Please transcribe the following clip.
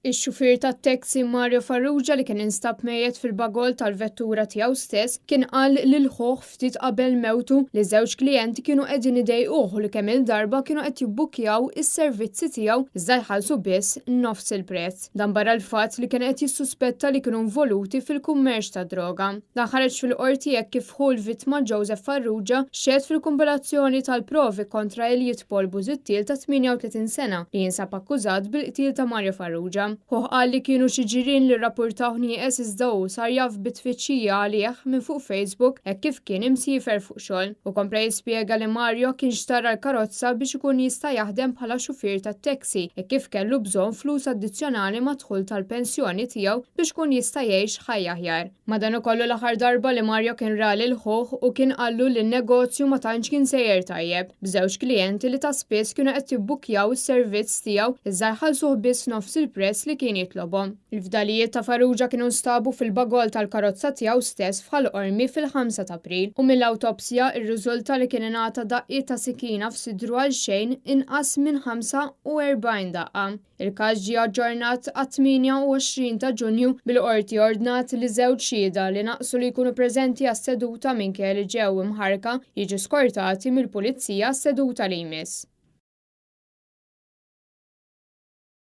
Ix-xufier tat-taxi Mario Farrugia li kien instab mejjet fil-bagoll tal-vettura tiegħu stess kien qal lil ħuh ftit qabel mewtu li żewġ klijenti kienu qegħdin idejquh u li kemm-il darba kienu qed jibbukkjaw is-servizzi tiegħu iżda jħallsu biss nofs il-prezz. Dan barra l-fatt li kien qed jissuspetta li kienu involuti fil-kummerċ tad-droga. Dan ħareġ fil-Qorti hekk kif ħu l-vittma Joseph Farrugia xehed fil-kumpilazzjoni tal-provi kontra Elliot Paul Busuttil ta' 38 sena li jinsab akkużat bil-qtil ta' Mario Farrugia. Ħuh qal li kienu xi ġirien li rrappurtawh nieqes iżda hu sar jaf bit-tfittxija għalih minn fuq Facebook hekk kif kien imsiefer fuq xogħol. Hu kompla jispjega li Mario kien xtara l-karozza biex ikun jista' jaħdem bħala xufier tat-taxi hekk kif kellu bżonn flus addizzjonali mad-dħul tal-pensjoni tiegħu biex ikun jista' jgħix ħajja aħjar. Madanakollu l-aħħar darba li Mario kien ra lil ħuh u kien qallu li n-negozju ma tantx kien sejjer tajjeb, b'żewġ klijenti li ta' spiss kienu qed jibbukkjaw is-servizz tiegħu iżda jħallsuh biss nofs il-prezz li kien jitlobhom. Il-fdalijiet ta' Farrugia kienu nstabu fil-bagoll tal-karozza tiegħu stess f'Ħal Qormi fil-ħamsa t'April u mill-awtopsja rriżulta li kien ingħata daqqiet ta' sikina f'sidru għal xejn inqas minn 45 daqqa. Il-każ ġie aġġornat għat-28 ta' Ġunju bil-Qorti ordnat li żewġ xhieda li naqsu li jkunu preżenti għas-seduta minkejja li ġew imħarrka jiġu skortati mill-Pulizija għas-seduta li jmiss.